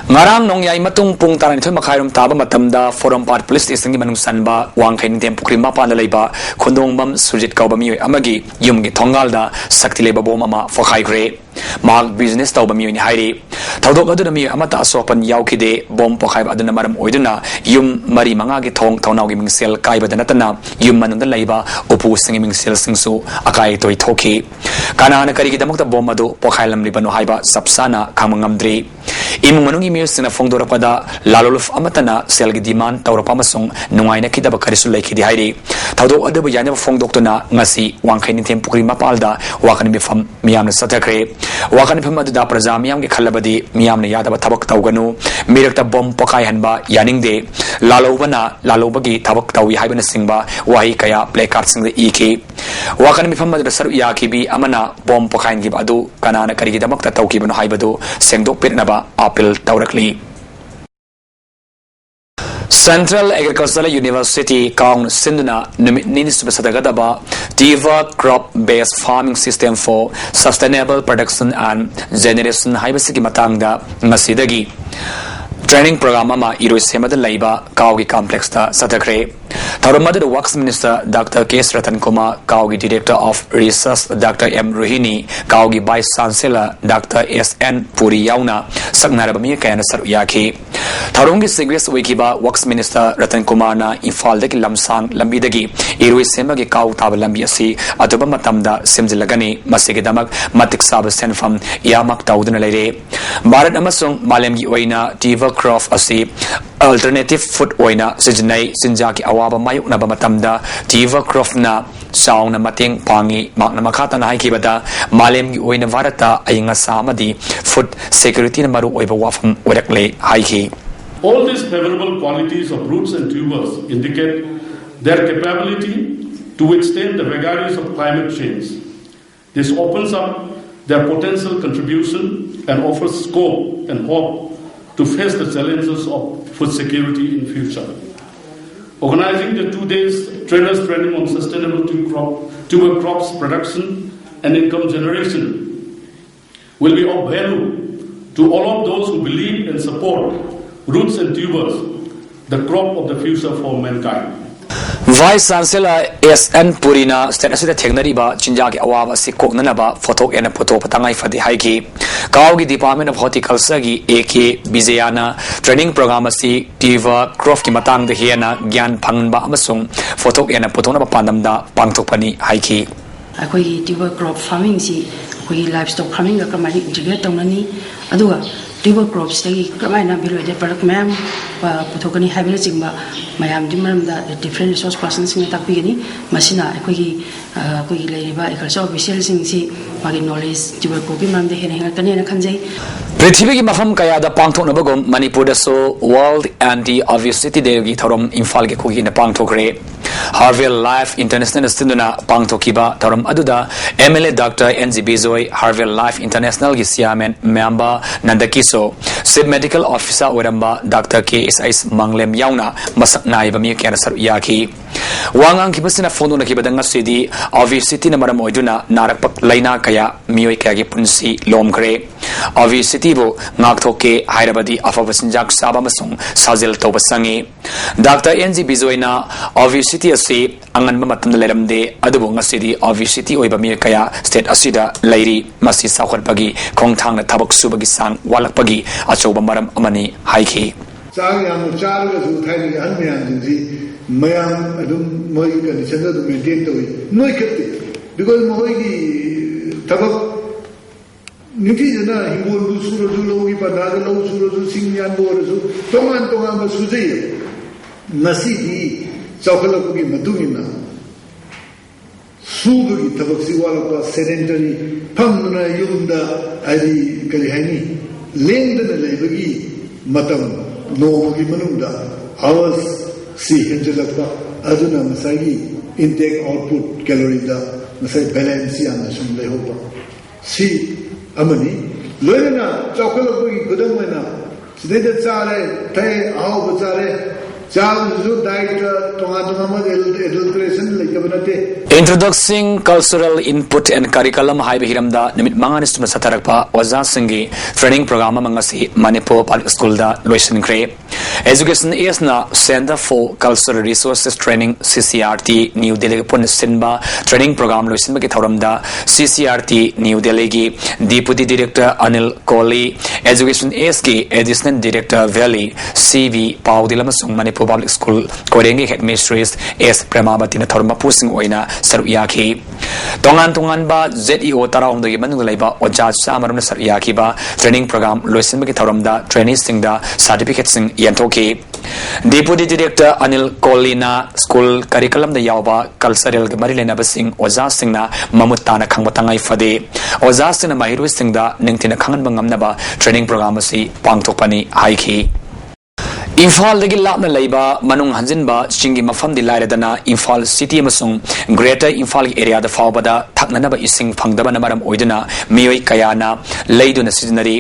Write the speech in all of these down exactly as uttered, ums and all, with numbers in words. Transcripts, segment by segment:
ꯉꯔꯥꯡ ꯅꯣꯡꯌꯥꯏ ꯃꯇꯨꯡ ꯄꯨꯡ ꯇꯔꯥꯅꯤꯊꯣꯏ ꯃꯈꯥꯏꯔꯣꯝ ꯇꯥꯕ ꯃꯇꯝꯗ ꯐꯣꯔꯣꯝꯄꯥꯠ ꯄꯨꯂꯤꯁ ꯁ꯭ꯇꯦꯁꯟꯒꯤ ꯃꯅꯨꯡ ꯆꯟꯕ ꯋꯥꯡꯈꯩ ꯅꯤꯡꯊꯦꯝ ꯄꯨꯈ꯭ꯔꯤ ꯃꯄꯥꯟꯗ ꯂꯩꯕ ꯈꯨꯟꯗꯣꯡꯕꯝ ꯁꯨꯔꯖꯤꯠ ꯀꯧꯕ ꯃꯤꯑꯣꯏ ꯑꯃꯒꯤ ꯌꯨꯝꯒꯤ ꯊꯣꯡꯒꯥꯜꯗ ꯁꯛꯇꯤ ꯂꯩꯕ ꯕꯣꯝ ꯑꯃ ꯄꯣꯈꯥꯏꯈ꯭ꯔꯦ꯫ ꯃꯍꯥꯛ ꯕꯤꯖꯤꯅꯦꯁ ꯇꯧꯕ ꯃꯤꯑꯣꯏꯅꯤ ꯍꯥꯏꯔꯤ꯫ ꯊꯧꯗꯣꯛ ꯑꯗꯨꯗ ꯃꯤꯑꯣꯏ ꯑꯃꯠꯇ ꯑꯁꯣꯛ ꯑꯄꯟ ꯌꯥꯎꯈꯤꯗꯦ꯫ ꯕꯣꯝ ꯄꯣꯈꯥꯏꯕ ꯑꯗꯨꯅ ꯃꯔꯝ ꯑꯣꯏꯗꯨꯅ ꯌꯨꯝ ꯃꯔꯤ ꯃꯉꯥꯒꯤ ꯊꯣꯡ ꯊꯣꯡꯅꯥꯎꯒꯤ ꯃꯤꯡꯁꯦꯜ ꯀꯥꯏꯕꯗ ꯅꯠꯇꯅ ꯌꯨꯝ ꯃꯅꯨꯡꯗ ꯂꯩꯕ ꯎꯄꯨꯁꯤꯡꯒꯤ ꯃꯤꯡꯁꯦꯜꯁꯤꯡꯁꯨ ꯑꯀꯥꯏ ꯑꯇꯣꯏ ꯊꯣꯛꯈꯤ꯫ ꯀꯅꯥꯅ ꯀꯔꯤꯒꯤꯗꯃꯛꯇ ꯕꯣꯝ ꯑꯗꯨ ꯄꯣꯈꯥꯏꯍꯜꯂꯝꯂꯤꯕꯅꯣ ꯍꯥꯏꯕ ꯆꯞ ꯆꯥꯅ ꯈꯪꯕ ꯉꯝꯗ꯭ꯔꯤ꯫ ꯏꯃꯨꯡ ꯃꯅꯨꯡꯒꯤ ꯃꯤꯑꯣꯏꯁꯤꯡꯅ ꯐꯣꯡꯗꯣꯔꯛꯄꯗ, ꯂꯥꯂꯣꯜꯂꯨꯞ ꯑꯃꯠꯇꯅ ꯁꯦꯜꯒꯤ ꯗꯤꯃꯥꯟ ꯇꯧꯔꯛꯄ ꯑꯃꯁꯨꯡ ꯅꯨꯡꯉꯥꯏꯅꯈꯤꯗꯕ ꯀꯔꯤꯁꯨ ꯂꯩꯈꯤꯗꯦ ꯍꯥꯏꯔꯤ꯫ ꯊꯧꯗꯣꯛ ꯑꯗꯨꯕꯨ ꯌꯥꯅꯕ ꯐꯣꯡꯗꯣꯛꯇꯨꯅ ꯉꯁꯤ ꯋꯥꯡꯈꯩ ꯅꯤꯡꯊꯦꯝ ꯄꯨꯈ꯭ꯔꯤ ꯃꯄꯥꯜꯗ ꯋꯥꯀꯠ ꯃꯤꯐꯝ ꯃꯤꯌꯥꯝꯅ ꯆꯠꯊꯈ꯭ꯔꯦ꯫ ꯋꯥꯀꯠ ꯃꯤꯐꯝ ꯑꯗꯨꯗ ꯄ꯭ꯔꯖꯥ ꯃꯤꯌꯥꯝꯒꯤ ꯈꯜꯂꯕꯗꯤ ꯃꯤꯌꯥꯝꯅ ꯌꯥꯗꯕ ꯊꯕꯛ ꯇꯧꯒꯅꯨ, ꯃꯤꯔꯛꯇ ꯕꯣꯝ ꯄꯣꯈꯥꯏꯍꯟꯕ ꯌꯥꯅꯤꯡꯗꯦ, ꯂꯥꯂꯧꯕꯅ ꯂꯥꯂꯧꯕꯒꯤ ꯊꯕꯛ ꯇꯧꯏ ꯍꯥꯏꯕꯅꯆꯤꯡꯕ ꯋꯥꯍꯩ ꯀꯌꯥ ꯄ꯭ꯂꯦꯀꯥꯔꯗꯁꯤꯡꯗ ꯏꯈꯤ꯫ ꯋꯥꯀꯠ ꯃꯤꯐꯝ ꯑꯗꯨꯗ ꯁꯔꯨꯛ ꯌꯥꯈꯤꯕꯤ ꯑꯃꯅ ꯕꯣꯝ ꯄꯣꯈꯥꯏꯍꯟꯈꯤꯕ ꯑꯗꯨ ꯀꯅꯥꯅ ꯀꯔꯤꯒꯤꯗꯃꯛꯇ ꯇꯧꯈꯤꯕꯅꯣ ꯍꯥꯏꯕꯗꯨ ꯁꯦꯡꯗꯣꯛꯄꯤꯔꯛꯅꯕ ꯑꯥꯄꯤꯜ ꯇꯧꯔꯛꯂꯤ꯫ Central Agricultural University ꯀꯥꯎꯅ ꯁꯤꯟꯗꯨꯅ ꯅꯨꯃꯤꯠ ꯅꯤꯅꯤ ꯁꯨꯕ ꯆꯠꯊꯒꯗꯕ Tiva Crop Based Farming System for Sustainable Production and Generation ꯍꯥꯏꯕꯁꯤꯒꯤ ꯃꯇꯥꯡꯗ ꯉꯁꯤꯗꯒꯤ ꯇ꯭ꯔꯦꯅꯤꯡ ꯄ꯭ꯔꯣꯒ꯭ꯔꯥꯝ ꯑꯃ ꯏꯔꯣꯏꯁꯦꯝꯕꯗ ꯂꯩꯕ ꯀꯥꯎꯒꯤ ꯀꯝꯄ꯭ꯂꯦꯛꯁꯇ ꯆꯠꯊꯈ꯭ꯔꯦ꯫ ꯊꯧꯔꯝ ꯑꯗꯨꯗ works minister doctor K S Ratan Kumar, ꯀꯥꯎꯒꯤ director of research doctor M Rohini, ꯀꯥꯎꯒꯤ vice chancellor doctor S N Puri ꯌꯥꯎꯅ ꯁꯛꯅꯥꯏꯔꯕ ꯃꯤꯑꯣꯏ ꯀꯌꯥꯅ ꯁꯔꯨꯛ ꯌꯥꯈꯤ꯫ ꯊꯧꯔꯝꯒꯤ ꯆꯤꯐ ꯒꯦꯁ ꯑꯣꯏꯈꯤꯕ ꯋꯥꯔꯛꯁ ꯃꯤꯅꯤꯁꯇꯔ ꯔꯇꯟ ꯀꯨꯃꯥꯔꯅ ꯏꯝꯐꯥꯜꯗꯒꯤ ꯂꯝꯁꯥꯡ ꯂꯝꯕꯤꯗꯒꯤ ꯏꯔꯣꯏꯁꯦꯝꯕꯒꯤ ꯀꯥꯎ ꯇꯥꯕ ꯂꯝꯕꯤ ꯑꯁꯤ ꯑꯊꯨꯕ ꯃꯇꯝꯗ ꯁꯦꯝꯖꯤꯜꯂꯒꯅꯤ꯫ ꯃꯁꯤꯒꯤꯗꯃꯛ ꯃꯇꯤꯛ ꯆꯥꯕ ꯁꯦꯟꯐꯝ earmark ꯇꯧꯗꯨꯅ ꯂꯩꯔꯦ꯫ ꯚꯥꯔꯠ ꯑꯃꯁꯨꯡ ꯃꯥꯂꯦꯝꯒꯤ ꯑꯣꯏꯅ Tiva Crop ꯑꯁꯤ alternative food ꯑꯣꯏꯅ ꯁꯤꯖꯤꯟꯅꯩ꯫ ꯆꯤꯟꯖꯥꯛꯀꯤ ꯑꯋꯥꯕ ꯃꯥꯌꯣꯛꯅꯕ ꯃꯇꯝꯗ Tiva Cropꯅ ꯆꯥꯎꯅ ꯃꯇꯦꯡ ꯄꯥꯡꯏ꯫ ꯃꯍꯥꯛꯅ ꯃꯈꯥ ꯇꯥꯅ ꯍꯥꯏꯈꯤꯕꯗ, ꯃꯥꯂꯦꯝꯒꯤ ꯑꯣꯏꯅ ꯚꯥꯔꯠꯇ ꯑꯏꯪ ꯑꯁꯥ ꯑꯃꯗꯤ food securityꯅ ꯃꯔꯨꯑꯣꯏꯕ ꯋꯥꯐꯝ ꯑꯣꯏꯔꯛꯂꯦ ꯍꯥꯏꯈꯤ꯫ All these favorable qualities of roots and tubers indicate their capability to withstand the vagaries of climate change. This opens up their potential contribution and offers scope and hope to face the challenges of food security in future. Organizing the two days trainers training on sustainable tube crop, tuber crops production and income generation will be of value To all of those who believe and support Roots and Tubers, the crop of the future for mankind. Vice Chancellor S N Purina state ꯑꯁꯤꯗ ꯊꯦꯡꯅꯔꯤꯕ ꯆꯤꯟꯖꯥꯛꯀꯤ ꯑꯋꯥꯕ ꯑꯁꯤ ꯀꯣꯛꯅꯅꯕ ꯄꯣꯠꯊꯣꯛ ꯍꯦꯟꯅ ꯄꯨꯊꯣꯛꯄ ꯇꯉꯥꯏ ꯐꯗꯦ ꯍꯥꯏꯈꯤ꯫ ꯀꯥꯎꯒꯤ Department of Horticulture ꯒꯤ A K ꯕꯤꯖꯌꯥꯅ training program ꯑꯁꯤ tuber crop ꯀꯤ ꯃꯇꯥꯡꯗ ꯍꯦꯟꯅ ꯒ꯭ꯌꯥꯟ ꯐꯪꯍꯟꯕ ꯑꯃꯁꯨꯡ ꯄꯣꯠꯊꯣꯛ ꯍꯦꯟꯅ ꯄꯨꯊꯣꯛꯅꯕ ꯄꯥꯟꯗꯝꯗ ꯄꯥꯡꯊꯣꯛꯄꯅꯤ ꯍꯥꯏꯈꯤ꯫ ꯑꯩꯈꯣꯏꯒꯤ tuber crop farming ꯁꯤ ꯑꯩꯈꯣꯏꯒꯤ livestock farming ꯒ ꯀꯔꯝꯍꯥꯏꯅ integrate ꯇꯧꯅꯅꯤ, ꯑꯗꯨꯒ tuber crop ꯁꯤꯗꯒꯤ ꯀꯔꯝꯍꯥꯏꯅ value added product ꯃꯌꯥꯝ, ꯑ, ꯄꯨꯊꯣꯛꯀꯅꯤ ꯍꯥꯏꯕꯅꯆꯤꯡꯕ ꯃꯌꯥꯝꯗꯨꯒꯤ ꯃꯔꯝꯗ different resource person ꯁꯤꯡꯅ ꯇꯥꯛꯄꯤꯒꯅꯤ꯫ ꯃꯁꯤꯅ ꯑꯩꯈꯣꯏꯒꯤ, ꯑ, ꯑꯩꯈꯣꯏꯒꯤ ꯂꯩꯔꯤꯕ agriculture official ꯁꯤꯡꯁꯤ ꯃꯥꯒꯤ knowledge tuber crop ꯀꯤ ꯃꯔꯝꯗ ꯍꯦꯟꯅ ꯍꯦꯟꯒꯠꯀꯅꯤꯅ ꯈꯟꯖꯩ꯫ ꯄ꯭ꯔꯤꯊꯤꯕꯤꯒꯤ ꯃꯐꯝ ꯀꯌꯥꯗ ꯄꯥꯡꯊꯣꯛꯅꯕꯒꯨꯝ ꯃꯅꯤꯄꯨꯔꯗꯁꯨ World Anti Obesity Day ꯒꯤ ꯊꯧꯔꯝ ꯏꯝꯐꯥꯜꯒꯤ ꯈꯨꯒꯤꯅ ꯄꯥꯡꯊꯣꯛꯈ꯭ꯔꯦ꯫ Harvell Life International ꯅ ꯁꯤꯟꯗꯨꯅ ꯄꯥꯡꯊꯣꯛꯈꯤꯕ ꯊꯧꯔꯝ ꯑꯗꯨꯗ M L A Doctor N G Bijoy, Harvell Life International ꯒꯤ chairman ꯃꯌꯥꯝꯕ ꯅꯟꯗꯀꯤꯁꯣ, Chief Medical Officer ꯑꯣꯏꯔꯝꯕ Doctor K S S ꯃꯪꯂꯦꯝ ꯌꯥꯎꯅ ꯃꯁꯛ ꯅꯥꯏꯕ ꯃꯤꯑꯣꯏ ꯀꯌꯥꯅ ꯁꯔꯨꯛ ꯌꯥꯈꯤ꯫ ꯋꯥ ꯉꯥꯡꯈꯤꯕꯁꯤꯅ ꯐꯣꯡꯗꯣꯛꯅꯈꯤꯕꯗ ꯉꯁꯤꯗꯤ obesity ꯅ ꯃꯔꯝ ꯑꯣꯏꯗꯨꯅ ꯅꯥꯔꯛꯄ ꯂꯥꯏꯅꯥ ꯀꯌꯥ ꯃꯤꯑꯣꯏ ꯀꯌꯥꯒꯤ ꯄꯨꯟꯁꯤ ꯂꯣꯝꯈ꯭ꯔꯦ꯫ Obesity ꯕꯨ ꯉꯥꯛꯊꯣꯛꯀꯦ ꯍꯥꯏꯔꯕꯗꯤ ꯑꯐꯕ ꯆꯤꯟꯖꯥꯛ ꯆꯥꯕ ꯑꯃꯁꯨꯡ ꯁꯥꯖꯦꯜ ꯇꯧꯕ ꯆꯪꯉꯤ꯫ Doctor N G ꯕꯤꯖꯣꯏꯅ obesity ꯑꯁꯤ ꯑꯉꯟꯕ ꯃꯇꯝꯗ ꯂꯩꯔꯝꯗꯦ, ꯑꯗꯨꯕꯨ ꯉꯁꯤꯗꯤ obesity ꯑꯣꯏꯕ ꯃꯤꯑꯣꯏ ꯀꯌꯥ state ꯑꯁꯤꯗ ꯂꯩꯔꯤ꯫ ꯃꯁꯤ ꯆꯥꯎꯈꯠꯄꯒꯤ ꯈꯣꯡꯊꯥꯡꯅ ꯊꯕꯛ ꯁꯨꯕꯒꯤ ꯆꯥꯡ ꯋꯥꯠꯂꯛꯄꯒꯤ ꯑꯆꯧꯕ ꯃꯔꯝ ꯑꯃꯅꯤ ꯍꯥꯏꯈꯤ꯫ ꯆꯥꯛ ꯌꯥꯝꯅ ꯆꯥꯔꯒꯁꯨ ꯊꯥꯏꯅꯒꯤ ꯑꯍꯟ ꯃꯌꯥꯝꯁꯤꯡꯁꯤ ꯃꯌꯥꯝ ꯑꯗꯨꯝ ꯃꯣꯏꯒꯤ condition ꯗ ꯑꯗꯨꯝ maintain ꯇꯧꯏ꯫ ꯅꯣꯏꯈꯠꯇꯦ꯫ Because ꯃꯈꯣꯏꯒꯤ ꯊꯕꯛ ꯅꯤꯡꯊꯤꯖꯅ ꯍꯤꯡꯒꯣꯜꯕꯨ ꯁꯨꯔꯁꯨ, ꯂꯧꯒꯤ ꯄꯟꯊꯥꯗ ꯂꯧ ꯁꯨꯔꯁꯨ, ꯁꯤꯡ ꯌꯥꯟꯕ ꯑꯣꯏꯔꯁꯨ, ꯇꯣꯉꯥꯟ ꯇꯣꯉꯥꯟꯕ ꯁꯨꯖꯩꯌꯦ꯫ ꯉꯁꯤꯗꯤ ꯆꯥꯎꯈꯠꯂꯛꯄꯒꯤ ꯃꯇꯨꯡ ꯏꯟꯅ ꯁꯨꯕꯒꯤ ꯊꯕꯛꯁꯤ ꯋꯥꯠꯂꯛꯄ, sedentary, ꯐꯝꯗꯨꯅ ꯌꯨꯝꯗ, ꯍꯥꯏꯗꯤ, ꯀꯔꯤ ꯍꯥꯏꯅꯤ, ꯂꯦꯡꯗꯅ ꯂꯩꯕꯒꯤ ꯃꯇꯝ, ꯅꯣꯡꯃꯒꯤ ꯃꯅꯨꯡꯗ hours ꯁꯤ ꯍꯦꯟꯖꯜꯂꯛꯄ, ꯑꯗꯨꯅ ꯉꯁꯥꯏꯒꯤ intake output calorie ꯗ ꯉꯁꯥꯏ balance ꯌꯥꯝꯅ ꯁꯨꯝ ꯂꯩꯍꯧꯕ꯫ ꯁꯤ ꯑꯃꯅꯤ꯫ ꯂꯣꯏꯅꯅ ꯆꯥꯎꯈꯠꯂꯛꯄꯒꯤ ꯈꯨꯗꯝ ꯑꯣꯏꯅ ꯁꯤꯗꯩꯗ ꯆꯥꯔꯦ, ꯊꯛꯑꯦ, ꯑꯍꯥꯎꯕ ꯆꯥꯔꯦ, ꯆꯥꯕꯗꯨꯁꯨ ꯗꯥꯏꯠꯇ ꯇꯣꯉꯥꯟ ꯇꯣꯉꯥꯟꯕ ꯑꯦꯗꯜꯇꯔꯦꯁꯟ ꯂꯩꯇꯕ ꯅꯠꯇꯦ꯫ Introducing Cultural Input and Curriculum ꯍꯥꯏꯕ ꯍꯤꯔꯝꯗ ꯅꯨꯃꯤꯠ ꯃꯉꯥꯅꯤ ꯆꯨꯞꯅ ꯆꯠꯊꯔꯛꯄ ꯑꯣꯖꯥꯁꯤꯡꯒꯤ ꯇ꯭ꯔꯦꯅꯤꯡ ꯄ꯭ꯔꯣꯒ꯭ꯔꯥꯝ ꯑꯃ ꯉꯁꯤ ꯃꯅꯤꯄꯨꯔ ꯄꯕ꯭ꯂꯤꯛ ꯁ꯭ꯀꯨꯜꯗ ꯂꯣꯏꯁꯤꯟꯈ꯭ꯔꯦ꯫ Education Eastꯅ Center for Cultural Resources Training, CCRT, New Delhiꯒ ꯄꯨꯟꯅ ꯁꯤꯟꯕ ꯇ꯭ꯔꯦꯅꯤꯡ ꯄ꯭ꯔꯣꯒ꯭ꯔꯥꯝ ꯂꯣꯏꯁꯤꯟꯕꯒꯤ ꯊꯧꯔꯝꯗ CCRT New Delhiꯒꯤ Deputy Director Anil Kohli, Education Eastꯀꯤ Additional Director Valley, C V ꯄꯥꯎꯗꯤꯜ ꯑꯃꯁꯨꯡ ꯃꯅꯤꯄꯨꯔ ꯄꯕ꯭ꯂꯤꯛ ꯁ꯭ꯀꯨꯜ ꯀꯣꯏꯔꯦꯡꯒꯤ ꯍꯦꯗꯃꯤꯁꯇ꯭ꯔꯦꯁ ꯑꯦꯁ ꯄ꯭ꯔꯦꯃꯥꯕꯇꯤꯅ ꯊꯧꯔꯝ ꯃꯄꯨꯁꯤꯡ ꯑꯣꯏꯅ ꯁꯔꯨꯛ ꯌꯥꯈꯤ꯫ ꯇꯣꯉꯥꯟ ꯇꯣꯉꯥꯟꯕ ZEO ꯇꯔꯥꯍꯨꯝꯗꯣꯏꯒꯤ ꯃꯅꯨꯡꯗ ꯂꯩꯕ ꯑꯣꯖꯥ ꯆꯥꯝꯃꯔꯣꯝꯅ ꯁꯔꯨꯛ ꯌꯥꯈꯤꯕ ꯇ꯭ꯔꯦꯅꯤꯡ ꯄ꯭ꯔꯣꯒ꯭ꯔꯥꯝ ꯂꯣꯏꯁꯤꯟꯕꯒꯤ ꯊꯧꯔꯝꯗ ꯇ꯭ꯔꯦꯅꯤꯁꯤꯡꯗ ꯁꯥꯔꯇꯤꯐꯤꯀꯦꯠꯁꯤꯡ ꯌꯦꯟꯊꯣꯛꯈꯤ꯫ Deputy Director Anil Kohliꯅ ꯁ꯭ꯀꯨꯜ ꯀꯔꯤꯀꯂꯝꯗ ꯌꯥꯎꯕ ꯀꯜꯆꯔꯦꯜꯒ ꯃꯔꯤ ꯂꯩꯅꯕꯁꯤꯡ ꯑꯣꯖꯥꯁꯤꯡꯅ ꯃꯃꯨꯠ ꯇꯥꯅ ꯈꯪꯕ ꯇꯉꯥꯏ ꯐꯗꯦ꯫ ꯑꯣꯖꯥꯁꯤꯡꯅ ꯃꯍꯩꯔꯣꯏꯁꯤꯡꯗ ꯅꯤꯡꯊꯤꯅ ꯈꯪꯍꯟꯕ ꯉꯝꯅꯕ ꯇ꯭ꯔꯦꯅꯤꯡ ꯄ꯭ꯔꯣꯒ꯭ꯔꯥꯝ ꯑꯁꯤ ꯄꯥꯡꯊꯣꯛꯄꯅꯤ ꯍꯥꯏꯈꯤ꯫ ꯏꯝꯐꯥꯜꯗꯒꯤ ꯂꯥꯞꯅ ꯂꯩꯕ ꯃꯅꯨꯡ ꯍꯟꯖꯤꯟꯕ ꯆꯤꯡꯒꯤ ꯃꯐꯝꯗꯤ ꯂꯥꯏꯔꯗꯅ ꯏꯝꯐꯥꯜ ꯁꯤꯇꯤ ꯑꯃꯁꯨꯡ ꯒ꯭ꯔꯦꯇꯔ ꯏꯝꯐꯥꯜꯒꯤ ꯑꯦꯔꯤꯌꯥꯗ ꯐꯥꯎꯕꯗ ꯊꯛꯅꯅꯕ ꯏꯁꯤꯡ ꯐꯪꯗꯕꯅ ꯃꯔꯝ ꯑꯣꯏꯗꯨꯅ ꯃꯤꯑꯣꯏ ꯀꯌꯥꯅ ꯂꯩꯗꯨꯅ ꯁꯤꯖꯤꯟꯅꯔꯤ꯫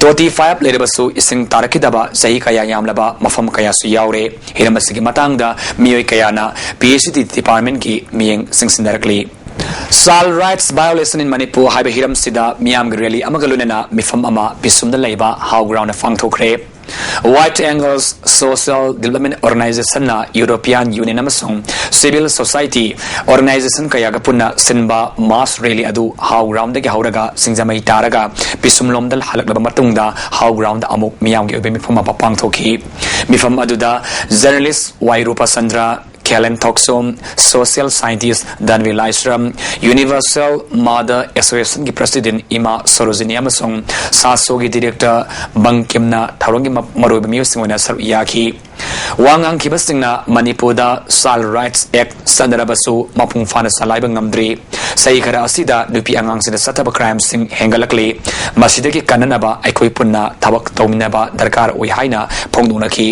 ꯇꯣꯇꯤ ꯄꯥꯏꯞ ꯂꯩꯔꯕꯁꯨ ꯏꯁꯤꯡ ꯇꯥꯔꯛꯈꯤꯗꯕ ꯆꯍꯤ ꯀꯌꯥ ꯌꯥꯝꯂꯕ ꯃꯐꯝ ꯀꯌꯥꯁꯨ ꯌꯥꯎꯔꯦ꯫ ꯍꯤꯔꯝ ꯑꯁꯤꯒꯤ ꯃꯇꯥꯡꯗ ꯃꯤꯑꯣꯏ ꯀꯌꯥꯅ P H E ꯗꯤꯄꯥꯔꯠꯃꯦꯟꯠꯀꯤ ꯃꯤꯠꯌꯦꯡ ꯆꯪꯁꯤꯟꯅꯔꯛꯂꯤ꯫ Child Rights Violation in Manipur ꯍꯥꯏꯕ ꯍꯤꯔꯝꯁꯤꯗ ꯃꯤꯌꯥꯝꯒꯤ ꯔꯦꯂꯤ ꯑꯃꯒ ꯂꯣꯏꯅꯅ ꯃꯤꯐꯝ ꯑꯃ ꯄꯤꯁꯨꯝꯗ ꯂꯩꯕ ꯍꯥꯎ ꯒ꯭ꯔꯥꯎꯟꯗ ꯄꯥꯡꯊꯣꯛꯈ꯭ꯔꯦ꯫ White Angles Social Development Organizationꯅ European Union ꯑꯃꯁꯨꯡ civil society organization ꯀꯌꯥꯒ ꯄꯨꯟꯅ ꯁꯤꯟꯕ mass rally ꯑꯗꯨ ꯍꯥꯎ ꯒ꯭ꯔꯥꯎꯟꯗꯒꯤ ꯍꯧꯔꯒ ꯁꯤꯡꯖꯃꯩ ꯇꯥꯔꯒ ꯄꯤꯁꯨꯝꯂꯣꯝꯗ ꯍꯜꯂꯛꯂꯕ ꯃꯇꯨꯡꯗ ꯍꯥꯎ ꯒ꯭ꯔꯥꯎꯟꯗ ꯑꯃꯨꯛ ꯃꯤꯌꯥꯝꯒꯤ ꯑꯣꯏꯕ ꯃꯤꯐꯝ ꯑꯃ ꯄꯥꯡꯊꯣꯛꯈꯤ꯫ ꯃꯤꯐꯝ ꯑꯗꯨꯗ journalist ꯋꯥꯏ ꯔꯨꯄꯆꯟꯗ꯭ꯔ, ꯈꯦꯂꯦꯟ ꯊꯣꯛꯆꯣꯝ, social scientist ꯗꯥꯟꯕꯤ ꯂꯥꯏꯁ꯭ꯔꯝ, Universal Mother Associationꯒꯤ president ꯏꯃꯥ ꯁꯣꯔꯣꯖꯤꯅꯤ ꯑꯃꯁꯨꯡ ꯁꯥꯁꯣꯒꯤ director ꯕꯪꯀꯤꯝꯅ ꯊꯧꯔꯝꯒꯤ ꯃ-, ꯃꯔꯨꯑꯣꯏꯕ ꯃꯤꯑꯣꯏꯁꯤꯡ ꯑꯣꯏꯅ ꯁꯔꯨꯛ ꯌꯥꯈꯤ꯫ ꯋꯥ ꯉꯥꯡꯈꯤꯕꯁꯤꯡꯅ ꯃꯅꯤꯄꯨꯔꯗ Child Rights Act ꯆꯠꯅꯔꯕꯁꯨ ꯃꯄꯨꯡ ꯐꯥꯅ ꯆꯂꯥꯏꯕ ꯉꯝꯗ꯭ꯔꯤ꯫ ꯆꯍꯤ ꯈꯔ ꯑꯁꯤꯗ ꯅꯨꯄꯤ ꯑꯉꯥꯡꯁꯤꯡꯗ ꯆꯠꯊꯕ crimeꯁꯤꯡ ꯍꯦꯟꯒꯠꯂꯛꯂꯤ꯫ ꯃꯁꯤꯗꯒꯤ ꯀꯟꯅꯅꯕ ꯑꯩꯈꯣꯏ ꯄꯨꯟꯅ ꯊꯕꯛ ꯇꯧꯃꯤꯟꯅꯕ ꯗꯔꯀꯥꯔ ꯑꯣꯏ ꯍꯥꯏꯅ ꯐꯣꯡꯗꯣꯛꯅꯈꯤ꯫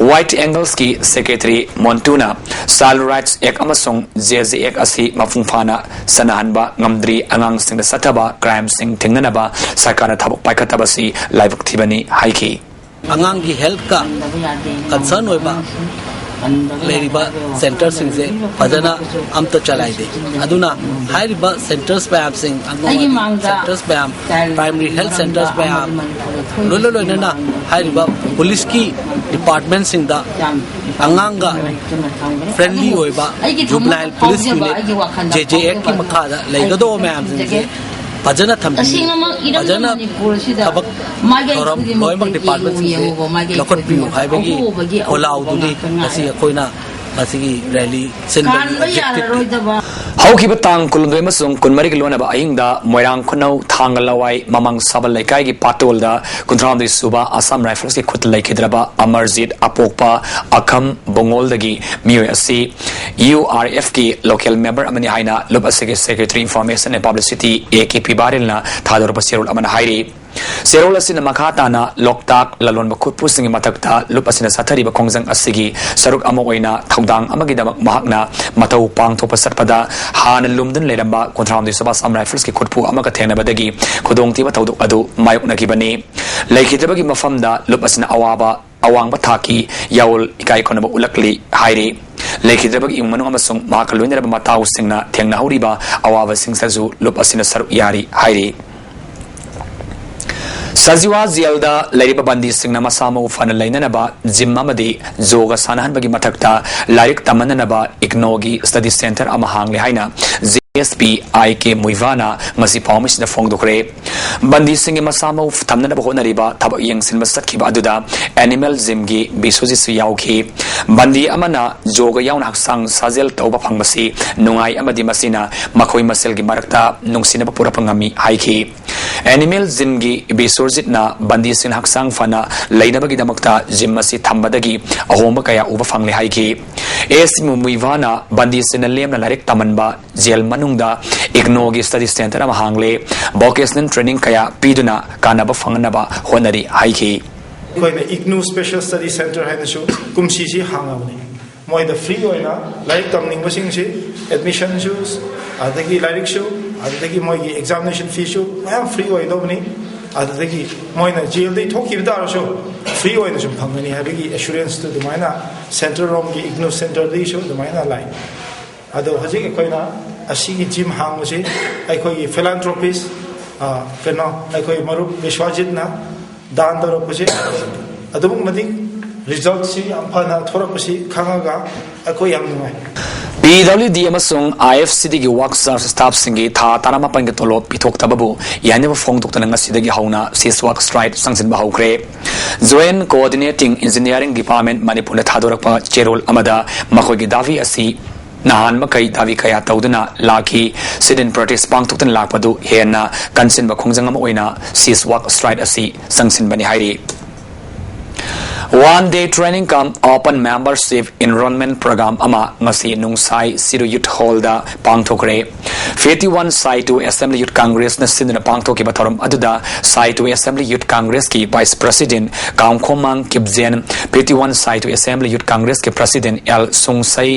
White Angles ꯀꯤ secretary ꯃꯣꯟꯇꯨꯅ Child Rights Act ꯑꯃꯁꯨꯡ JJ Act ꯑꯁꯤ ꯃꯄꯨꯡ ꯐꯥꯅ ꯆꯠꯅꯍꯟꯕ ꯉꯝꯗ꯭ꯔꯤ, ꯑꯉꯥꯡꯁꯤꯡꯗ ꯆꯠꯊꯕ crimeꯁꯤꯡ ꯊꯤꯡꯅꯅꯕ ꯁꯔꯀꯥꯔꯅ ꯊꯕꯛ ꯄꯥꯏꯈꯠꯇꯕꯁꯤ ꯂꯥꯏꯕꯛ ꯊꯤꯕꯅꯤ ꯍꯥꯏꯈꯤ꯫ ꯑꯉꯥꯡꯒꯤ ꯍꯦꯜꯠꯀ ꯀꯟꯁꯔꯟ ꯑꯣꯏꯕ ꯂꯩꯔꯤꯕ ꯁꯦꯟꯇꯔꯁꯤꯡꯁꯦ ꯐꯖꯅ ꯑꯝꯇ ꯆꯂꯥꯏꯗꯦ꯫ ꯑꯗꯨꯅ ꯍꯥꯏꯔꯤꯕ ꯁꯦꯟꯇꯔꯁ ꯃꯌꯥꯝꯁꯤꯡ, ꯑꯉꯥꯡꯋꯥꯗꯤ ꯁꯦꯟꯇꯔꯁ ꯃꯌꯥꯝ, ꯄ꯭ꯔꯥꯏꯃꯔꯤ ꯍꯦꯜꯠ ꯁꯦꯟꯇꯔꯁ ꯃꯌꯥꯝ, ꯂꯣꯏꯅ ꯂꯣꯏꯅꯅ ꯍꯥꯏꯔꯤꯕ ꯄꯨꯂꯤꯁꯀꯤ ꯗꯤꯄꯥꯔꯠꯃꯦꯟꯁꯤꯡꯗ ꯑꯉꯥꯡꯒ ꯐ꯭ꯔꯦꯟꯂꯤ ꯑꯣꯏꯕ ꯖꯨꯕꯅꯥꯏꯜ ꯄꯨꯂꯤꯁ ꯌꯨꯅꯤꯠ, ꯖꯦ ꯖꯦ ꯑꯦꯐꯀꯤ ꯃꯈꯥꯗ ꯂꯩꯒꯗꯧꯕ ꯃꯌꯥꯝꯁꯤꯡꯁꯦ ꯐꯖꯅ ꯊꯝꯕꯤꯌꯨ꯫ ꯐꯖꯅ ꯊꯕꯛ ꯊꯧꯔꯝ ꯂꯣꯏꯅꯃꯛ ꯗꯤꯄꯥꯔꯠꯃꯦꯟꯁꯤꯡꯁꯦ ꯂꯧꯈꯠꯄꯤꯌꯨ ꯍꯥꯏꯕꯒꯤ ꯈꯣꯜꯂꯥꯎꯗꯨꯅꯤ ꯉꯁꯤ ꯑꯩꯈꯣꯏꯅ ꯃꯁꯤꯒꯤ ꯔꯦꯂꯤ ꯁꯤꯟꯕꯒꯤ ꯑꯣꯕꯖꯦꯛꯇꯤꯚꯅꯤ꯫ ꯍꯧꯈꯤꯕ ꯇꯥꯡ ꯀꯨꯟꯍꯨꯝꯗꯣꯏ ꯑꯃꯁꯨꯡ ꯀꯨꯟꯃꯔꯤꯒꯤ ꯂꯣꯟꯅꯕ ꯑꯍꯤꯡꯗ ꯃꯣꯏꯔꯥꯡ ꯈꯨꯅꯧ ꯊꯥꯡꯒ ꯂꯋꯥꯏ ꯃꯃꯥꯡ ꯁꯥꯕꯜ ꯂꯩꯀꯥꯏꯒꯤ ꯄꯥꯇꯣꯜꯗ ꯀꯨꯟꯊ꯭ꯔꯥꯍꯨꯝꯗꯣꯏ ꯁꯨꯕ ꯑꯁꯥꯝ ꯔꯥꯏꯐꯜꯁꯀꯤ ꯈꯨꯠꯇ ꯂꯩꯈꯤꯗ꯭ꯔꯕ ꯑꯃꯔꯖꯤꯠ ꯑꯄꯣꯛꯄ ꯑꯈꯝ ꯕꯣꯉꯣꯜꯗꯒꯤ ꯃꯤꯑꯣꯏ ꯑꯁꯤ ꯌꯨ ꯑꯥꯔ ꯑꯦꯐꯀꯤ ꯂꯣꯀꯦꯜ ꯃꯦꯝꯕꯔ ꯑꯃꯅꯤ ꯍꯥꯏꯅ ꯂꯨꯞ ꯑꯁꯤꯒꯤ secretary information and publicity A K P ꯕꯥꯔꯤꯜꯅ ꯊꯥꯗꯣꯔꯛꯄ ꯆꯦꯔꯣꯜ ꯑꯃꯅ ꯍꯥꯏꯔꯤ꯫ ꯆꯦꯔꯣꯜ ꯑꯁꯤꯅ ꯃꯈꯥ ꯇꯥꯅ ꯂꯣꯛꯇꯥꯛ ꯂꯂꯣꯟꯕ ꯈꯨꯠꯄꯨꯁꯤꯡꯒꯤ ꯃꯊꯛꯇ ꯂꯨꯞ ꯑꯁꯤꯅ ꯆꯠꯊꯔꯤꯕ ꯈꯣꯡꯖꯪ ꯑꯁꯤꯒꯤ ꯁꯔꯨꯛ ꯑꯃ ꯑꯣꯏꯅ ꯊꯧꯗꯥꯡ ꯑꯃꯒꯤꯗꯃꯛ ꯃꯍꯥꯛꯅ ꯃꯇꯧ ꯄꯥꯡꯊꯣꯛꯄ ꯆꯠꯄꯗ ꯍꯥꯟꯅ ꯂꯨꯝꯗꯨꯅ ꯂꯩꯔꯝꯕ ꯀꯨꯟꯊ꯭ꯔꯥꯍꯨꯝꯗꯣꯏ ꯁꯨꯕ ꯑꯁꯥꯝ ꯔꯥꯏꯐꯜꯁꯀꯤ ꯈꯨꯠꯄꯨ ꯑꯃꯒ ꯊꯦꯡꯅꯕꯗꯒꯤ ꯈꯨꯗꯣꯡꯊꯤꯕ ꯊꯧꯗꯣꯛ ꯑꯗꯨ ꯃꯥꯌꯣꯛꯅꯈꯤꯕꯅꯤ꯫ ꯂꯩꯈꯤꯗ꯭ꯔꯕꯒꯤ ꯃꯐꯝꯗ ꯂꯨꯞ ꯑꯁꯤꯅ ꯑꯋꯥꯕ ꯑꯋꯥꯡꯕ ꯊꯥꯛꯀꯤ ꯌꯥꯑꯣꯜ ꯏꯀꯥꯏ ꯈꯨꯝꯅꯕ ꯎꯠꯂꯛꯂꯤ ꯍꯥꯏꯔꯤ꯫ ꯂꯩꯈꯤꯗ꯭ꯔꯕꯒꯤ ꯏꯃꯨꯡ ꯃꯅꯨꯡ ꯑꯃꯁꯨꯡ ꯃꯍꯥꯛꯀ ꯂꯣꯏꯅꯔꯕ ꯃꯇꯥꯎꯁꯤꯡꯅ ꯊꯦꯡꯅꯍꯧꯔꯤꯕ ꯑꯋꯥꯕꯁꯤꯡꯁꯤꯗꯁꯨ ꯂꯨꯞ ꯑꯁꯤꯅ ꯁꯔꯨꯛ ꯌꯥꯔꯤ ꯍꯥꯏꯔꯤ꯫ ꯁꯖꯤꯋꯥ ꯖꯦꯜꯗ ꯂꯩꯔꯤꯕ ꯕꯟꯗꯤꯁꯤꯡꯅ ꯃꯁꯥ ꯃꯎ ꯐꯅ ꯂꯩꯅꯅꯕ ꯖꯤꯝ ꯑꯃꯗꯤ ꯖꯣꯒ ꯁꯥꯟꯅꯍꯟꯕꯒꯤ ꯃꯊꯛꯇ ꯂꯥꯏꯔꯤꯛ ꯇꯝꯍꯟꯅꯅꯕ ꯏꯒꯅꯣꯒꯤ ꯁ꯭ꯇꯗꯤ ꯁꯦꯟꯇꯔ ꯑꯃ ꯍꯥꯡꯂꯦ ꯍꯥꯏꯅ ꯖꯤ ꯑꯦꯁ ꯄꯤ ꯑꯥꯏ ꯀꯦ ꯃꯨꯏꯚꯥꯅ ꯉꯁꯤ ꯄꯥꯎꯃꯤꯁꯤꯗ ꯐꯣꯡꯗꯣꯛꯈ꯭ꯔꯦ꯫ ꯕꯟꯗꯤꯁꯤꯡꯒꯤ ꯃꯁꯥ ꯃꯎ ꯊꯝꯅꯅꯕ ꯍꯣꯠꯅꯔꯤꯕ ꯊꯕꯛ ꯌꯦꯡꯁꯤꯟꯕ ꯆꯠꯈꯤꯕ ꯑꯗꯨꯗ ꯑꯦꯅꯤꯃꯦꯜ ꯖꯤꯝꯒꯤ ꯕꯤꯁ꯭ꯋꯖꯤꯠꯁꯨ ꯌꯥꯎꯈꯤ꯫ ꯕꯟꯗꯤ ꯑꯃꯅ ꯖꯣꯒ ꯌꯥꯎꯅ ꯍꯛꯆꯥꯡ ꯁꯥꯖꯦꯜ ꯇꯧꯕ ꯐꯪꯕꯁꯤ ꯅꯨꯡꯉꯥꯏ ꯑꯃꯗꯤ ꯃꯁꯤꯅ ꯃꯈꯣꯏ ꯃꯁꯦꯜꯒꯤ ꯃꯔꯛꯇ ꯅꯨꯡꯁꯤꯅꯕ ꯄꯨꯔꯛꯄ ꯉꯝꯃꯤ ꯍꯥꯏꯈꯤ꯫ ꯑꯦꯅꯤꯃꯦꯜ ꯖꯤꯝꯒꯤ ꯕꯤꯁ꯭ꯋꯖꯤꯠꯅ ꯕꯟꯗꯤꯁꯤꯡꯅ ꯍꯛꯆꯥꯡ ꯐꯅ ꯂꯩꯅꯕꯒꯤꯗꯃꯛꯇ ꯖꯤꯝ ꯑꯁꯤ ꯊꯝꯕꯗꯒꯤ ꯑꯍꯣꯡꯕ ꯀꯌꯥ ꯎꯕ ꯐꯪꯂꯦ ꯍꯥꯏꯈꯤ꯫ ꯑꯦ ꯁꯤ ꯃꯨꯏꯚꯥꯅ ꯕꯟꯗꯤꯁꯤꯡꯅ ꯂꯦꯝꯅ ꯂꯥꯏꯔꯤꯛ ꯇꯝꯍꯟꯕ ꯖꯦꯜ ꯃꯅꯨꯡꯗ ꯏꯒꯅꯣꯒꯤ ꯁ꯭ꯇꯗꯤ ꯁꯦꯟꯇꯔ ꯑꯃ ꯍꯥꯡꯂꯦ, ꯚꯣꯀꯦꯁꯅꯦꯜ ꯇ꯭ꯔꯦꯅꯤꯡ ꯀꯌꯥ ꯄꯤꯗꯨꯅ ꯀꯥꯟꯅꯕ ꯐꯪꯅꯕ ꯍꯣꯠꯅꯔꯤ ꯍꯥꯏꯈꯤ꯫ ꯑꯩꯈꯣꯏꯅ ꯏꯒꯅꯣ ꯁ꯭ꯄꯦꯁꯦꯜ ꯁ꯭ꯇꯗꯤ ꯁꯦꯟꯇꯔ ꯍꯥꯏꯅꯁꯨ ꯀꯨꯝꯁꯤꯁꯤ ꯍꯥꯡꯉꯕꯅꯤ꯫ ꯃꯣꯏꯗ ꯐ꯭ꯔꯤ ꯑꯣꯏꯅ ꯂꯥꯏꯔꯤꯛ ꯇꯝꯅꯤꯡꯕꯁꯤꯡꯁꯤ ꯑꯦꯗꯃꯤꯁꯟꯁꯨ, ꯑꯗꯨꯗꯒꯤ ꯂꯥꯏꯔꯤꯛꯁꯨ, ꯑꯗꯨꯗꯒꯤ ꯃꯣꯏꯒꯤ ꯑꯦꯛꯖꯥꯃꯤꯅꯦꯁꯟ ꯐꯤꯁꯨ ꯃꯌꯥꯝ ꯐ꯭ꯔꯤ ꯑꯣꯏꯗꯧꯕꯅꯤ꯫ ꯑꯗꯨꯗꯒꯤ ꯃꯣꯏꯅ ꯖꯦꯜꯗꯒꯤ ꯊꯣꯛꯈꯤꯕ ꯇꯥꯔꯁꯨ ꯐ꯭ꯔꯤ ꯑꯣꯏꯅ ꯁꯨꯝ ꯐꯪꯒꯅꯤ ꯍꯥꯏꯕꯒꯤ ꯑꯦꯁꯨꯔꯦꯟꯁꯇꯨ ꯑꯗꯨꯃꯥꯏꯅ ꯁꯦꯟꯇ꯭ꯔꯦꯜ ꯔꯣꯝꯒꯤ ꯏꯒꯅꯨ ꯁꯦꯟꯇꯔꯗꯒꯤꯁꯨ ꯑꯗꯨꯃꯥꯏꯅ ꯂꯥꯛꯏ꯫ ꯑꯗꯣ ꯍꯧꯖꯤꯛ ꯑꯩꯈꯣꯏꯅ ꯑꯁꯤꯒꯤ ꯖꯤꯝ ꯍꯥꯡꯕꯁꯤ ꯑꯩꯈꯣꯏꯒꯤ ꯐꯤꯂꯥꯟꯊ꯭ꯔꯣꯄꯤꯁ ꯀꯩꯅꯣ ꯑꯩꯈꯣꯏ ꯃꯔꯨꯞ ꯕꯤꯁ꯭ꯋꯥꯖꯤꯠꯅ ꯗꯥꯟ ꯇꯧꯔꯛꯄꯁꯤ ꯑꯗꯨꯃꯛ ꯃꯇꯤꯛ ꯔꯤꯖꯜꯠꯁꯤ ꯌꯥꯝ ꯐꯅ ꯊꯣꯔꯛꯄꯁꯤ ꯈꯪꯉꯒ ꯑꯩꯈꯣꯏ ꯌꯥꯝ ꯅꯨꯡꯉꯥꯏ꯫ ꯄꯤ ꯗꯕ꯭ꯂꯤꯎ ꯗꯤ ꯑꯃꯁꯨꯡ ꯑꯥꯏ ꯑꯦꯐ ꯁꯤ ꯗꯤꯒꯤ ꯋꯥꯛ ꯆꯥꯔꯖ ꯁ꯭ꯇꯥꯐꯁꯤꯡꯒꯤ ꯊꯥ ꯇꯔꯥꯃꯥꯄꯟꯒꯤ ꯇꯣꯂꯣꯞ ꯄꯤꯊꯣꯛꯇꯕꯕꯨ ꯌꯥꯅꯕ ꯐꯣꯡꯗꯣꯛꯇꯨꯅ ꯉꯁꯤꯗꯒꯤ ꯍꯧꯅ ꯁꯤꯁ ꯋꯥꯛ ꯁ꯭ꯇ꯭ꯔꯥꯏꯛ ꯆꯪꯁꯤꯟꯕ ꯍꯧꯈ꯭ꯔꯦ꯫ ꯖꯣꯏꯟꯠ ꯀꯣꯑꯣꯔꯗꯤꯅꯦꯇꯤꯡ ꯏꯟꯖꯤꯅꯤꯌꯥꯔꯤꯡ ꯗꯤꯄꯥꯔꯠꯃꯦꯟꯠ ꯃꯅꯤꯄꯨꯔꯅ ꯊꯥꯗꯣꯔꯛꯄ ꯆꯦꯔꯣꯜ ꯑꯃꯗ ꯃꯈꯣꯏꯒꯤ ꯗꯥꯕꯤ ꯑꯁꯤ ꯅꯍꯥꯟ ꯃꯈꯩ ꯗꯥꯕꯤ ꯀꯌꯥ ꯇꯧꯗꯨꯅ ꯂꯥꯛꯈꯤ꯫ ꯁꯤꯠ ꯏꯟ ꯄ꯭ꯔꯣꯇꯦꯁ ꯄꯥꯡꯊꯣꯛꯇꯨꯅ ꯂꯥꯛꯄꯗꯨ ꯍꯦꯟꯅ ꯀꯟꯁꯤꯟꯕ ꯈꯣꯡꯖꯪ ꯑꯃ ꯑꯣꯏꯅ ꯁꯤꯁ ꯋꯥꯛ ꯁ꯭ꯇ꯭ꯔꯥꯏꯛ ꯑꯁꯤ ꯆꯪꯁꯤꯟꯕꯅꯤ ꯍꯥꯏꯔꯤ꯫ One day training cum open membership enrollment program ꯑꯃ ꯉꯁꯤ ꯅꯨꯡꯁꯥꯏ ꯁꯤꯔꯨ ꯌꯨꯠ ꯍꯣꯜꯗ ꯄꯥꯡꯊꯣꯛꯈ꯭ꯔꯦ꯫ Fifty one Saitu assembly youth ꯀꯪꯒ꯭ꯔꯦꯁꯅ ꯁꯤꯟꯗꯨꯅ ꯄꯥꯡꯊꯣꯛꯈꯤꯕ ꯊꯧꯔꯝ ꯑꯗꯨꯗ ꯁꯥꯏꯇꯨ ꯑꯦꯁꯦꯝꯕ꯭ꯂꯤ ꯌꯨꯠ ꯀꯪꯒ꯭ꯔꯦꯁꯀꯤ vice president Kangkhomang Kipgen, fifty one Saitu assembly youth ꯀꯪꯒ꯭ꯔꯦꯁꯀꯤ ꯄ꯭ꯔꯁꯤꯗꯦꯟꯠ ꯑꯦꯜ ꯁꯨꯡꯁꯩ,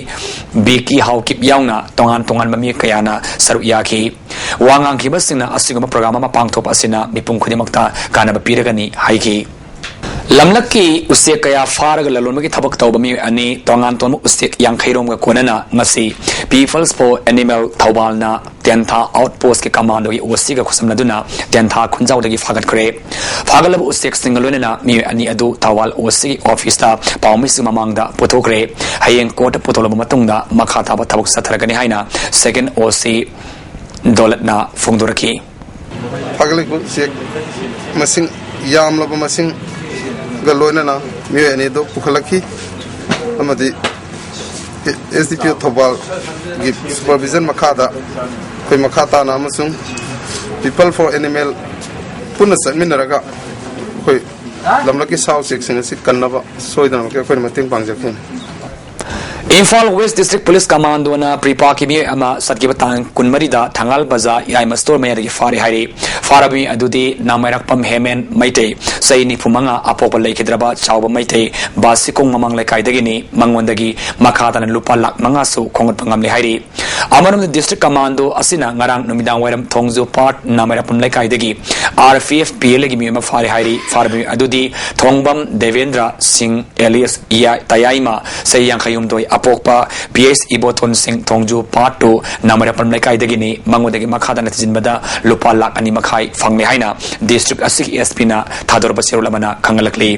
ꯕꯤ ꯀꯤ ꯍꯥꯎꯀꯤꯞ ꯌꯥꯎꯅ ꯇꯣꯉꯥꯟ ꯇꯣꯉꯥꯟꯕ ꯃꯤꯑꯣꯏ ꯀꯌꯥꯅ ꯁꯔꯨꯛ ꯌꯥꯈꯤ꯫ ꯋꯥ ꯉꯥꯡꯈꯤꯕꯁꯤꯡꯅ ꯑꯁꯤꯒꯨꯝꯕ ꯄ꯭ꯔꯣꯒ꯭ꯔꯥꯝ ꯑꯃ ꯄꯥꯡꯊꯣꯛꯄ ꯑꯁꯤꯅ ꯃꯤꯄꯨꯝ ꯈꯨꯗꯤꯡꯃꯛꯇ ꯀꯥꯟꯅꯕ ꯄꯤꯔꯒꯅꯤ ꯍꯥꯏꯈꯤ꯫ ꯂꯝꯂꯛꯀꯤ ꯎꯆꯦꯛ ꯀꯌꯥ ꯐꯥꯔꯒ ꯂꯂꯣꯟꯕꯒꯤ ꯊꯕꯛ ꯇꯧꯕ ꯃꯤꯑꯣꯏ ꯑꯅꯤ ꯇꯣꯉꯥꯟ ꯇꯣꯉꯥꯟꯕ ꯎꯆꯦꯛ ꯌꯥꯡꯈꯩꯔꯣꯝꯒ ꯀꯣꯟꯅꯅ ꯉꯁꯤ People's for Animal ꯊꯧꯕꯥꯜꯅ Tentha out ꯄꯣꯁꯀꯤ ꯀꯃꯥꯟꯗꯣꯒꯤ ꯑꯣ ꯁꯤꯒ ꯈꯨꯠꯁꯝꯅꯗꯨꯅ ꯇꯦꯟꯊꯥ ꯈꯨꯟꯖꯥꯎꯗꯒꯤ ꯐꯥꯒꯠꯈ꯭ꯔꯦ꯫ ꯐꯥꯒꯠꯂꯕ ꯎꯆꯦꯛꯁꯤꯡꯒ ꯂꯣꯏꯅꯅ ꯃꯤꯑꯣꯏ ꯑꯅꯤ ꯑꯗꯨ ꯊꯧꯕꯥꯜ ꯑꯣ ꯁꯤꯒꯤ ꯑꯣꯐꯤꯁꯇ ꯄꯥꯎꯃꯤꯁꯤꯡ ꯃꯃꯥꯡꯗ ꯄꯨꯊꯣꯛꯈ꯭ꯔꯦ꯫ ꯍꯌꯦꯡ ꯀꯣꯔꯠꯇ ꯄꯨꯊꯣꯛꯂꯕ ꯃꯇꯨꯡꯗ ꯃꯈꯥ ꯇꯥꯕ ꯊꯕꯛ ꯆꯠꯊꯔꯒꯅꯤ ꯍꯥꯏꯅ ꯁꯦꯀꯦꯟ ꯑꯣ ꯁꯤ ꯗꯣꯂꯠꯅ ꯐꯣꯡꯗꯣꯔꯛꯈꯤ꯫ ꯐꯥꯒꯠꯂꯛꯄ ꯎꯆꯦꯛ ꯃꯁꯤꯡ ꯌꯥꯝꯂꯕ ꯃꯁꯤꯡꯒ ꯂꯣꯏꯅꯅ ꯃꯤꯑꯣꯏ ꯑꯅꯤꯗꯨ ꯄꯨꯈꯠꯂꯛꯈꯤ ꯑꯃꯗꯤ ꯑꯦꯁ ꯗꯤ ꯄꯤ ꯑꯣ ꯊꯧꯕꯥꯜꯒꯤ ꯁꯨꯄꯔꯚꯤꯖꯟ ꯃꯈꯥꯗ ꯑꯩꯈꯣꯏ ꯃꯈꯥ ꯇꯥꯅ ꯑꯃꯁꯨꯡ People for Animal ꯄꯨꯟꯅ ꯆꯠꯃꯤꯟꯅꯔꯒ ꯑꯩꯈꯣꯏ ꯂꯝꯂꯛꯀꯤ ꯁꯥ ꯎꯆꯦꯛꯁꯤꯡ ꯑꯁꯤ ꯀꯟꯅꯕ ꯁꯣꯏꯗꯅꯃꯛꯀꯤ ꯑꯩꯈꯣꯏꯅ ꯃꯇꯦꯡ ꯄꯥꯡꯖꯈꯤꯅꯤ꯫ ꯏꯝꯐꯥꯜ ꯋꯦꯁ ꯗꯤꯁꯇ꯭ꯔꯤꯛ ꯄꯨꯂꯤꯁ ꯀꯃꯥꯟꯗꯣꯅ ꯄ꯭ꯔꯤꯄꯥꯛꯀꯤ ꯃꯤꯑꯣꯏ ꯑꯃ ꯆꯠꯈꯤꯕ ꯇꯥꯡ ꯀꯨꯟꯃꯔꯤꯗ ꯊꯪꯒꯥꯜ ꯕꯖꯥꯔ ꯏꯔꯥꯏꯃ ꯁ꯭ꯇꯣꯔ ꯃꯌꯥꯗꯒꯤ ꯐꯥꯔꯦ ꯍꯥꯏꯔꯤ꯫ ꯐꯥꯔꯕ ꯃꯤ ꯑꯗꯨꯗꯤ ꯅꯥꯃꯥꯏꯔꯥꯛꯄꯝ ꯍꯦꯃꯦꯟ ꯃꯩꯇꯩ, ꯆꯍꯤ ꯅꯤꯐꯨ ꯃꯉꯥ, ꯑꯄꯣꯛꯄ ꯂꯩꯈꯤꯗ꯭ꯔꯕ ꯆꯥꯎꯕ ꯃꯩꯇꯩ, ꯕꯥꯁꯤꯀꯣꯡ ꯃꯃꯥꯡ ꯂꯩꯀꯥꯏꯗꯒꯤꯅꯤ꯫ ꯃꯉꯣꯟꯗꯒꯤ ꯃꯈꯥ ꯇꯥꯅ ꯂꯨꯄꯥ ꯂꯥꯛ ꯃꯉꯥꯁꯨ ꯈꯣꯝꯒꯠꯄ ꯉꯝꯂꯦ ꯍꯥꯏꯔꯤ꯫ ꯑꯃꯔꯣꯝꯗ, ꯗꯤꯁꯇ꯭ꯔꯤꯛ ꯀꯃꯥꯟꯗꯣ ꯑꯁꯤꯅ ꯉꯔꯥꯡ ꯅꯨꯃꯤꯗꯥꯡ ꯋꯥꯏꯔꯝ ꯊꯣꯡꯖꯨ ꯄꯥꯔꯠ ꯅꯥꯃꯩꯔꯥꯄꯝ ꯂꯩꯀꯥꯏꯗꯒꯤ R P F P L ꯑꯦꯒꯤ ꯃꯤꯑꯣꯏ ꯑꯃ ꯐꯥꯔꯦ ꯍꯥꯏꯔꯤ꯫ ꯐꯥꯔꯕ ꯃꯤꯑꯣꯏ ꯑꯗꯨꯗꯤ ꯊꯣꯡꯕꯝ ꯗꯦꯕꯦꯟꯗ꯭ꯔ ꯁꯤꯡ ꯑꯦꯂꯤꯌꯁ ꯏꯌꯥ-, ꯇꯌꯥꯏꯃ, ꯆꯍꯤ ꯌꯥꯡꯈꯩ ꯍꯨꯝꯗꯣꯏ, ꯑꯄꯣꯛꯄ ꯄꯤ ꯑꯩꯆ ꯏꯕꯣꯇꯣꯟ ꯁꯤꯡ, ꯊꯣꯡꯖꯨ ꯄꯥꯔꯠ ꯇꯨ ꯅꯥꯃꯩꯔꯥꯄꯝ ꯂꯩꯀꯥꯏꯗꯒꯤꯅꯤ꯫ ꯃꯉꯣꯟꯗꯒꯤ ꯃꯈꯥ ꯇꯥꯅ ꯊꯤꯖꯤꯟꯕꯗ ꯂꯨꯄꯥ ꯂꯥꯈ ꯑꯅꯤ ꯃꯈꯥꯏ ꯐꯪꯂꯦ ꯍꯥꯏꯅ ꯗꯤꯁꯇ꯭ꯔꯤꯛ ꯑꯁꯤꯒꯤ ꯑꯦꯁ ꯄꯤꯅ ꯊꯥꯗꯣꯔꯛꯄ ꯆꯦꯔꯣꯜ ꯑꯃꯅ ꯈꯪꯍꯜꯂꯛꯂꯤ꯫